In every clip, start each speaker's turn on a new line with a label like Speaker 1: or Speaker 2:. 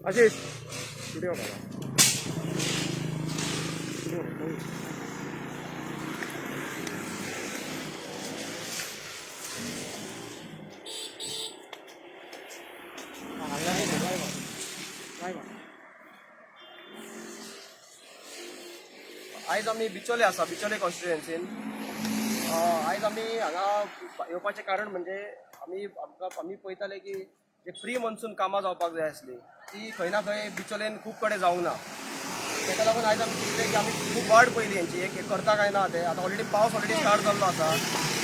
Speaker 1: Ashish video काढा.
Speaker 2: आयज आमी बिचोले आसा, बिचोले कॉन्स्टिट्युएन्सीन. आयज आमी हांगा येवपाचें कारण म्हणजे आमी आमकां आमी पळयताले की जे प्री मॉन्सून कामां जावपाक जाय आसली ती खंय ना खंय बिचोलेन खूब कडेन जावंक ना. ताका लागून आयज आमी चिंतलें की आमी खूब वाट पळयली हेंची, एक करता काय ना ते. आतां ऑलरेडी पावस ऑलरेडी स्टार्ट जाल्लो आसा,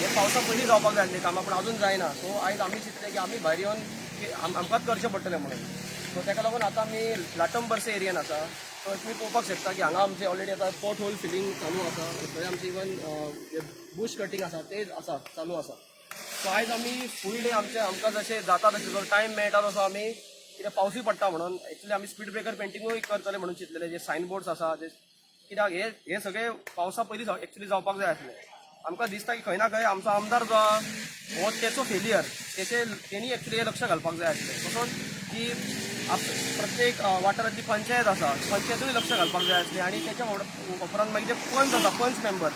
Speaker 2: हे पावसा पयलीं जावपाक जाय आसली कामां, पूण अजून जायना. सो आयज आमी चिंतलें की आमी भायर येवन की आमकांच करचें पडटलें म्हणून. सो ताका लागून आतां आमी लाटंबर्से एरियन आसा. सो तुमी पळोवपाक शकता की हांगा आमचे ऑलरेडी आतां पॉट होल फिलींग चालू आसा. थंय आमचे इवन बूश कटींग आसा ते आसा चालू आसा. सो आयज आमी फूल डे आमचे आमकां जशें जाता तशें जो टायम मेळटा तसो आमी, कित्याक पावसूय पडटा म्हणून एक्चुली आमी स्पीड ब्रेकर पेंटिंगूय करतले म्हणून चिंतलेले, जे सायन बोर्ड्स आसा जे, कित्याक हे हे सगळे पावसा पयलीं एक्चुली जावपाक जाय आसले. आमकां दिसता की खंय ना खंय आमचो आमदार जो आहा हो तेचो फेलियर, तेचे तेणी एक्चुली हे लक्ष घालपाक जाय आसलें. तसोच की प्रत्येक वाठारांतली पंचायत आसा, पंचायतूय लक्ष घालपाक जाय आसलें. आनी तेच्या उपरांत मागीर जे पंच आसा, पंच मेंबर,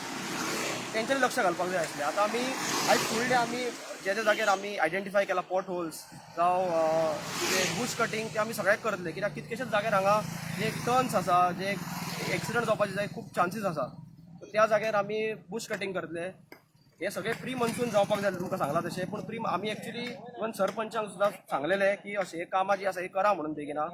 Speaker 2: तेंचेर लक्ष घालपाक जाय आसलें. आतां आमी आयज फूल डे आमी जे जे जाग्यार आमी आयडेंटिफाय केला पॉट होल्स जावं कितें बूश कटींग, ते आमी सगळ्याक करतले. कित्याक कितकेशेच जाग्यार हांगा जे टर्न्स आसा, जे एक्सिडंट जावपाचे जाय खूब चान्सीस आसा, त्या जाग्यार आमी बूश कटींग करतले. हे सगळे प्री मॉन्सून जावपाक जाय तुमकां सांगलां तशें. पूण प्री आमी एक्चुली इवन सरपंचांक सुद्दां सांगलेलें की अशें हे कामां जी आसा हे करा म्हणून बेगिना.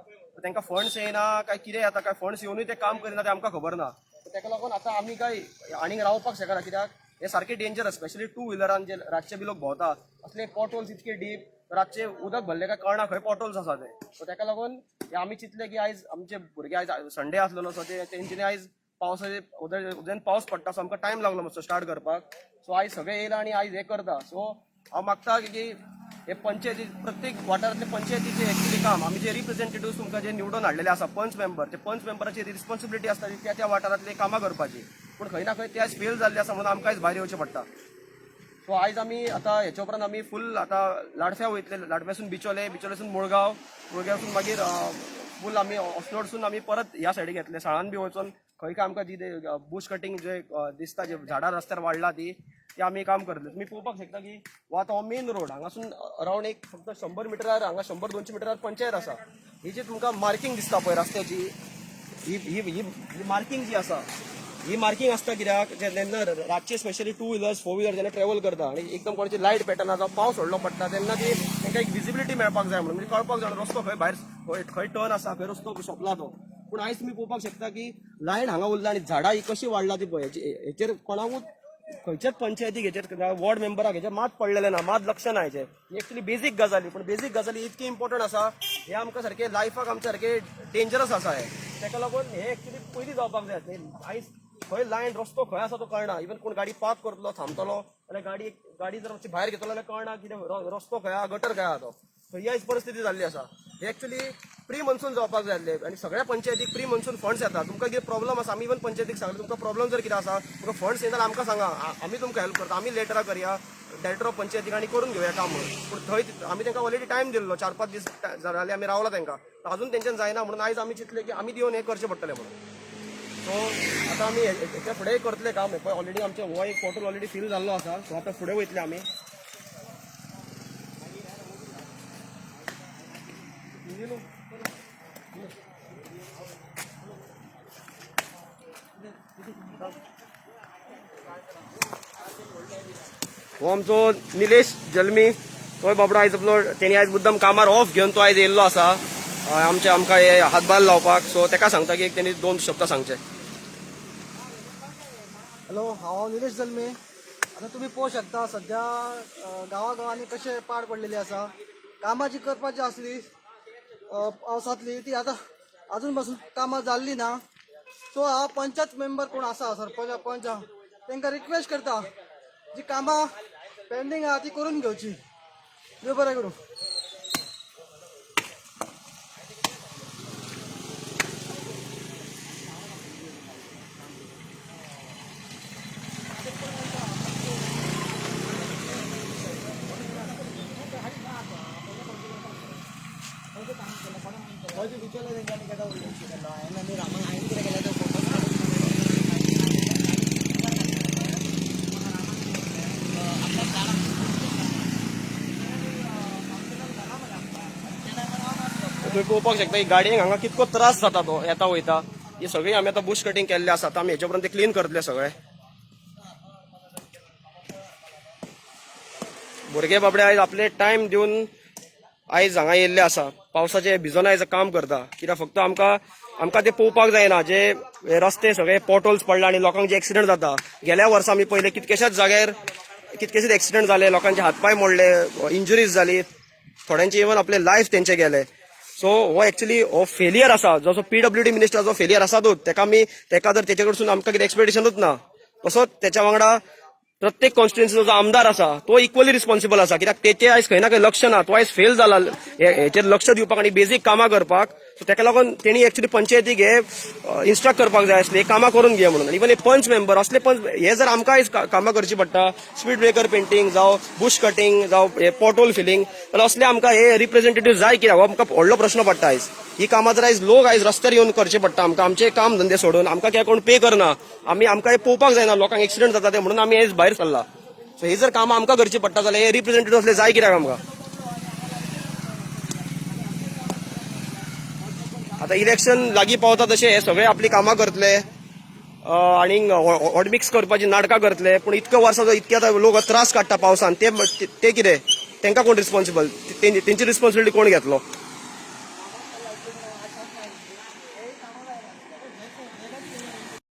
Speaker 2: तांकां फंड्स येयना काय कितें येता, काय फंड्स येवनूय ते काम करिना तें आमकां खबर ना. ताका लागून आतां आमी काय आनीक रावपाक शकना, कित्याक हे सारकें डेंजरस, स्पेशली टू व्हिलरान जे रातचे बी लोक भोंवता, असले पॉट होल्स इतके डीप, रातचे उदक भरलें काय कळना खंय पॉट होल्स आसा ते. सो ताका लागून हे आमी चिंतलें की आयज आमचे भुरगे आयज संडे आसलेलो, सो ते तेंच्यांनी आयज पावसाचे उद्यान पावस पडटा, सो आमकां टायम लागलो मातसो स्टार्ट करपाक. सो आयज सगळे येयला आनी आयज हें करता. सो हांव मागता की हे पंचायती प्रत्येक वाठारांतले पंचायतीचे एक्चुली काम, आमी जे रिप्रेझेंटेटिव्ह तुमकां जे निवडून हाडलेले आसा पंच मेंबर, ते पंच मेंबराची रिस्पॉन्सिबिलिटी आसता ती त्या त्या वाठारांतले कामां करपाची. पूण खंय ना खंय ते आयज फेल जाल्ले आसा म्हणून आमकां आयज भायर येवचें पडटा. सो आयज आमी आतां हेच्या उपरांत आमी फूल आतां लाडफ्या वयतले, लाडफ्यासून बिचोले, बिचोलेसून मुळगांव, मुळगांवसून मागीर फूल आमी अस्नोडसून आमी परत ह्या सायडीक येतले, साळान बी वचून खंय काय आमकां जी बूश कटींग जे दिसता, जे झाडां रस्त्यार वाडला ती ती आमी काम करतले. तुमी पळोवपाक शकता की हो आतां हो मेन रोड, हांगासून अरावंड एक फक्त 100 मिटरार, हांगा 100-200 मिटरार पंचायत आसा. ही जी तुमकां मार्किंग दिसता पळय रस्त्याची, ही ही ही मार्किंग जी आसा, ही मार्किंग आसता कित्याक जेन्ना रातचे स्पेशली 2 व्हिलर्स 4 व्हिलर जेन्ना ट्रॅव्हल करता आनी एकदम कोणाची लायट पेटना जावं पावस व्हडलो पडटा तेन्ना ती तांकां एक विजिबिलिटी मेळपाक जाय म्हणून, म्हणजे कळपाक जाय रस्तो खंय भायर खंय टर्न आसा, खंय रस्तो सोंपला तो. पूण आयज तुमी पळोवपाक शकता की लायन हांगा उरला आनी झाडां ही कशी वाडला ती पळय. हेचेर कोणाकूच खंयच्याच पंचायतीक हेचेर वॉर्ड मेंबराक हेचेर मात पडलेलें ना, मात लक्ष ना हेचेर. ही एक्चुली बेजीक गजाली, पूण बेजीक गजाली इतकी इम्पॉर्टंट आसा, हे आमकां सारकें लायफाक आमच्या सारकें डेंजरस आसा हें. ताका लागून हे एक्चुली पयलीं जावपाक जाय आसलें. आयज खंय लायन रस्तो खंय आसा तो कळना, इवन कोण गाडी पार्क करतलो थांबतलो जाल्यार गाडी गाडी जर मातशी भायर घेतलो जाल्यार कळना कितें रस्तो खंय आहा, गटर खंय आहा तो. सो ही आयज परिस्थिती जाल्ली आसा. हे एक्चुली प्री मॉन्सून जावपाक जाय आसले आनी सगळ्या पंचायतीक प्री मॉन्सून फंड्स येता. तुमकां कितें प्रॉब्लम आसा, आमी इवन पंचायतीक सांगले तुमकां प्रॉब्लम जर कितें आसा, तुमकां फंड्स येना जाल्यार आमकां सांगा, आमी तुमकां हेल्प करता, आमी लेटरां करया डायरेक्टर ऑफ पंचायतीक आनी करून घेवया काम म्हणून. पूण थंय आमी तांकां ऑलरेडी टायम दिल्लो, 4-5 दीस जाले आमी रावला तांकां, अजून तेंच्यान जायना म्हणून आयज आमी चिंतले की आमी दिवन हें करचें पडटलें म्हणून. सो आतां आमी हेच्या फुडें करतले काम. पळय ऑलरेडी आमचें हो एक पॉटल ऑलरेडी फील जाल्लो आसा, सो आतां फुडें वयतले आमी. हो आमचो निलेश जल्मी, तोय बाबडो आयज आपलो तेणी आयज मुद्दम कामार ऑफ घेवन तो आयज येयल्लो आसा आमचे आमकां हे हातभार लावपाक. सो तेका सांगता की तेणी 2 शब्द सांगचे.
Speaker 3: हॅलो, हांव निलेश जल्मी. आतां तुमी पळोवंक शकता सद्या गांवागांवांनी कशें पाड पडलेली आसा. कामां जी करपाची आसली पावसांतली ती आतां अजून पासून कामां जाल्ली ना. सो हांव पंचायत मेंबर कोण आसा, सरपंच पंच, तांकां रिक्वेस्ट करता जी कामां पेंडींग आहा ती करून घेवची. देव बरें करूं.
Speaker 4: हय, तूं विचारलें तेंच्यांनी केदो व्हडलो इशू केल्लो हांवें आनी रामान. हांवें कितें केलें, तो फोटोज काडून
Speaker 2: तुमी पळोवपाक शकता ही गाडयेक हांगा कितको त्रास जाता तो येता वयता. ही सगळी आमी आतां बुश कटिंग केल्ले आसा. आतां आमी हेचे उपरांत ते क्लीन करतले सगळे. भुरगे बाबडे आयज आपले टायम दिवन आयज हांगा येयल्ले आसा. पावसाचे भिजोन आयज काम करता, कित्याक फक्त आमकां ते पळोवपाक जायना जे हे रस्ते सगळे पोटहोल्स पडला आनी लोकांक जे एक्सिडंट जाता. गेल्या वर्सा आमी पयले कितकेशाच जाग्यार कितकेशेच एक्सिडंट जाले, लोकांचे हातपाय मोडले, इंजुरीज जाली, थोड्यांचे इवन आपले लायफ तेंचे गेले. सो हो एक्चुली हो फेलियर आसा, जसो पीडब्ल्यूडी मिनिस्टराचो फेलियर आसातूच. तेका आमी तेका जर तेचे कडसून आमकां कितें एक्सपेक्टेशनूच ना. तसोच तेच्या वांगडा प्रत्येक कॉन्स्टिट्युन्सीचो जो आमदार आसा तो इक्वली रिस्पॉन्सिबल आसा, कित्याक तेचे आयज खंय ना खंय लक्ष ना. तो आयज फेल जाला हेचेर लक्ष दिवपाक आनी बेजीक कामां करपाक. सो तेका लागून तेणी एक्चुली पंचायतीक हे इन्स्ट्रक्ट करपाक जाय आसले, कामां करून घे म्हणून. इवन हे पंच मेंबर असले पंच हे जर आमकां आयज कामां करची पडटा, स्पीड ब्रेकर पेंटींग जावं, बुश कटिंग जावं, हे पोटहोल फिलिंग, जाल्यार असले आमकां हे रिप्रेझेंटेटिव्ह जाय कित्याक, हो आमकां व्हडलो प्रश्न पडटा आयज. ही कामां जर आयज लोक आयज रस्त्यार येवन करचे पडटा आमकां, आमचे काम धंदे सोडून, आमकां काय कोण पे करना, आमी आमकां हे पळोवपाक जायना लोकांक एक्सिडंट जाता ते, म्हणून आमी आयज भायर सरला. सो ही जर कामां आमकां करची पडटा जाल्यार हे रिप्रेझेंटेटिव्ह असले जाय कित्याक आमकां? आतां इलेक्शन लागीं पावता तशें हे सगळे आपली कामां करतले आनी हॉटमिक्स करपाची नाटकां करतले. पूण इतक्या वर्सां जो इतके आतां लोक त्रास काडटा पावसान, ते ते कितें, तेंकां कोण रिस्पॉन्सिबल, तेंची रिस्पॉन्सिबिलिटी कोण घेतलो?